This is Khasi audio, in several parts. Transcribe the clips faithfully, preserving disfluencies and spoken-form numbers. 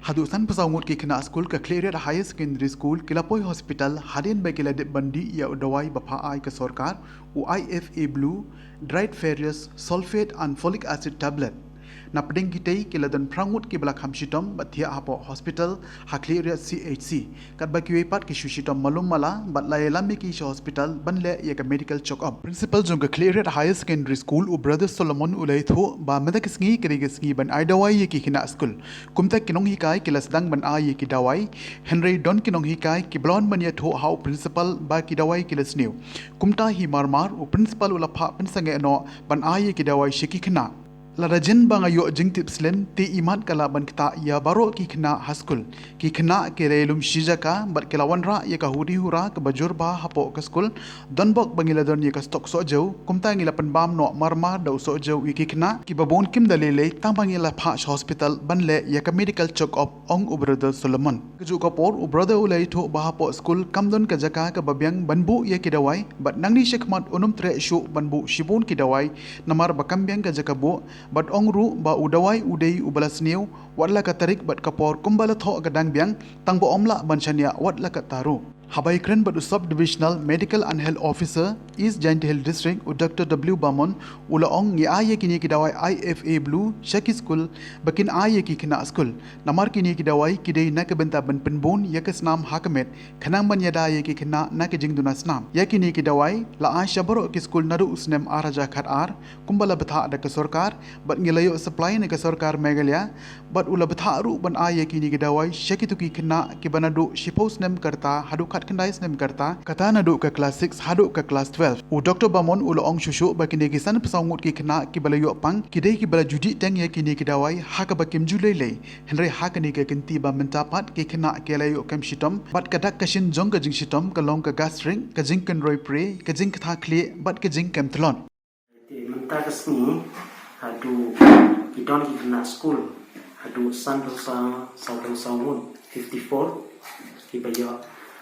Haduh san phew saw ngut ki khynnah skul ka Khliehriat Higher Secondary School ki la poi hospital hadien ba ki la dep ban dih ïa u dawai ba phah ai ka sorkar, u I F A Blue, Dried Ferrous Sulfate and Folic Acid Tablet. Napdeng kitei ki la don phra ngut ki ba la kham shitom bad thiah hapoh hospital ha Khliehriat C H C. Katba kiwei pat ki shu shitom malu mala bad la ïalam ïa ki sha hospital ban leh ïa ka medical check up. Principal jong ka Khliehriat Higher Secondary School, u Brother Solomon, u la ïathuh ba mynta ka sngi ka dei ka sngi ban ai dawai ïa ki khynnah skul. Kumta ki nonghikai ki la sdang ban ai ïa ki dawai, hynrei don ki nonghikai ki ba la wan ban ïathuh ha u principal ba ki dawai ki la sniew. Kumta hi mar mar u principal u la phah pynsangeh noh ban ai ïa ki dawai sha ki khynnah. Lada jin ba nga ïoh jingtip slem, te imat ka lah ban ktah ïa baroh ki khynnah ha skul. Ki khynnah ki la ïalum shi jaka bad ki la wanrah ïa ka huri hura ka ba jur bha hapoh ka skul. Donbok ba ngi la don ïa ka stock sohjew, kumta ngi la pynbam noh mar mar da u sohjew ïa ki khynnah ki ba bun kim da lei lei, tang ba ngi la phah sha hospital ban leh ïa ka medical check up, ong u Brother Solomon. Kajuh ka por u Brother u la ïathuh ba hapoh skul kam don ka jaka ka ba biang ban buh ïa ki dawai, bad nangne shakhmat un ym treh shuh ban buh shibun ki dawai, namar ba kam biang ka jaka buh. Bad ong ruh ba u dawai u dei u ba la sniew wat la ka tarik bad ka por kumba la thoh ka dang biang, tang ba ym lah ban shaniah wat la katta ruh. Haba ïakren bad u Sub Divisional Medical and Health Officer, East Jaintia Hills District, u Doctor W Bamon, u la ong, ngi ai ïa kine ki dawai I F A Blue sha ki skul ba kin ai ïa ki khynnah skul. Namar kine ki dawai ki dei na ka bynta ban pynbun ïa ka snam ha ka met, khnang ban ïada ïa ki khynnah na ka jingduna snam. Ïa kine ki dawai la ai sha baroh ki skul naduh u snem ar hajar khat ar, kumba la bthah da ka sorkar, bad ngi la ïoh supply na ka sorkar Meghalaya, bad u la bthah ruh ban ai ïa kine ki dawai sha kito ki khynnah ki ba naduh shiphew snem ka rta haduh khatkhyndai snem ka rta, kata naduh ka class six haduh ka class twelve. U Doctor Bamon u la ong shuh shuh ba kine ki san phew saw ngut ki khynnah ki ba la ïoh pang ki dei ki ba la ju dih teng ïa kine ki dawai ha ka ba kim ju lei lei. Hynrei ha kane ka kynti ba mynta pat ki khynnah ki la ïoh kem shitom, bad ka dak ka shin jong ka jingshitom ka long ka gastric, ka jingkynroi pre, ka jingktah khlieh bad ka jingkem tlot. Te mynta ka sngi haduh ki don ki khynnah skul haduh san phew saw, san phew saw ngut, fifty four, ki ba ïoh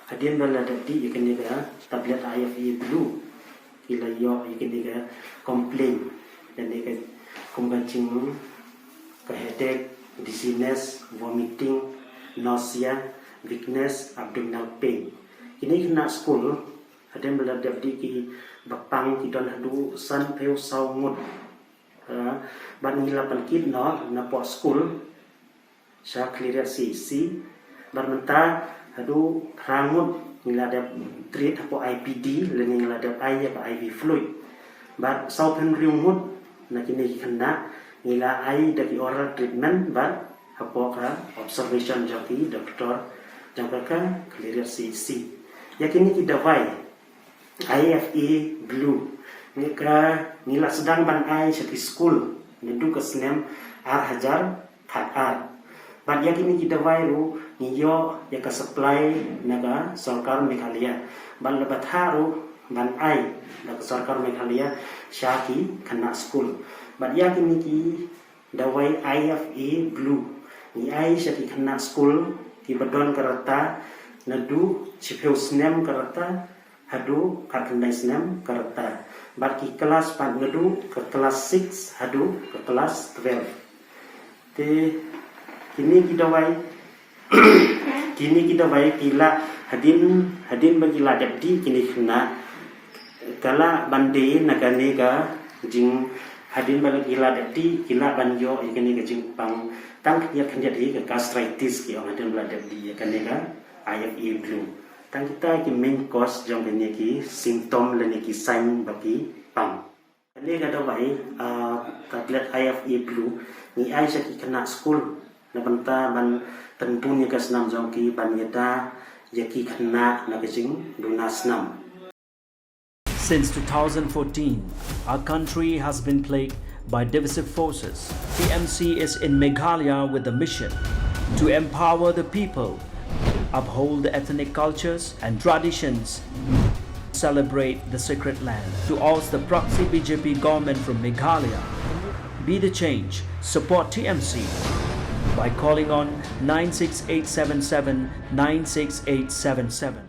hadien ba la dep dih ïa kane ka tablet I F A Blue. Ki la ïoh ïa kine ka complain, kane ka kum ka jing ka headache, dizziness, vomiting, nausea, weakness, abdominal pain. Kine ki khynnah skul hadien ba la dep dih ki ba pang ki don haduh san phew saw ngut. Ha, bad ngi la pynkit noh napoh skul sha Khliehriat C H C, bad mynta haduh phra ngut ngi la dep treat hapoh I P D lane ngi la dep ai ïa ka I V fluid. Bad saw phew hynriew ngut na kine ki khynnah ngi la ai da ki oral treatment bad hapoh ka observation jong ki doktor jong ka, ka Khliehriat C H C. Ïa kine ki dawai I F A Blue ngi ka, ngi la sdang ban ai sha ki skul naduh ka snem ar hajar khat ar. Bad ïa kine ki dawai ruh ngi ïoh ïa ka supply na ka sorkar Meghalaya. Bad la bthah ruh ban ai da ka sorkar Meghalaya sha ki khynnah skul. Bad ïa kine ki dawai I F A Blue ngi ai sha ki khynnah skul ki ba don ka rta naduh shiphew snem ka rta haduh khatkhyndai snem ka rta. Bad ki klas pat naduh ka klas six haduh ka klas twelve. Te kine ki dawai, kine ki dawai ki la hadien, hadien ba ki la dep dih kine ki khynnah, ka lah ban die na kane ka jing, hadien ba ki la dep dih ki lah ban ïoh ïa kane ka jingpang tang khyndiat khyndiat hi, ka gastritis ki ong hadien ba la dep dih ïa kane ka I F A Blue. Tang kita ki main cause jong kine ki symptom lane ki sign ba ki pang. Kane ka dawai, ah, tablet I F A Blue ngi ai sha ki khynnah skul na bynta ban pynbun ïa ka snam jong ki, ban ïada ïa ki khynnah na ka jingduna snam. Since two thousand fourteen, our country has been plagued by divisive forces. T M C is in Meghalaya with the mission to empower the people, uphold the ethnic cultures and traditions, celebrate the sacred land, to oust the proxy B J P government from Meghalaya. Be the change. Support T M C by calling on nine six eight seven seven nine six eight seven seven.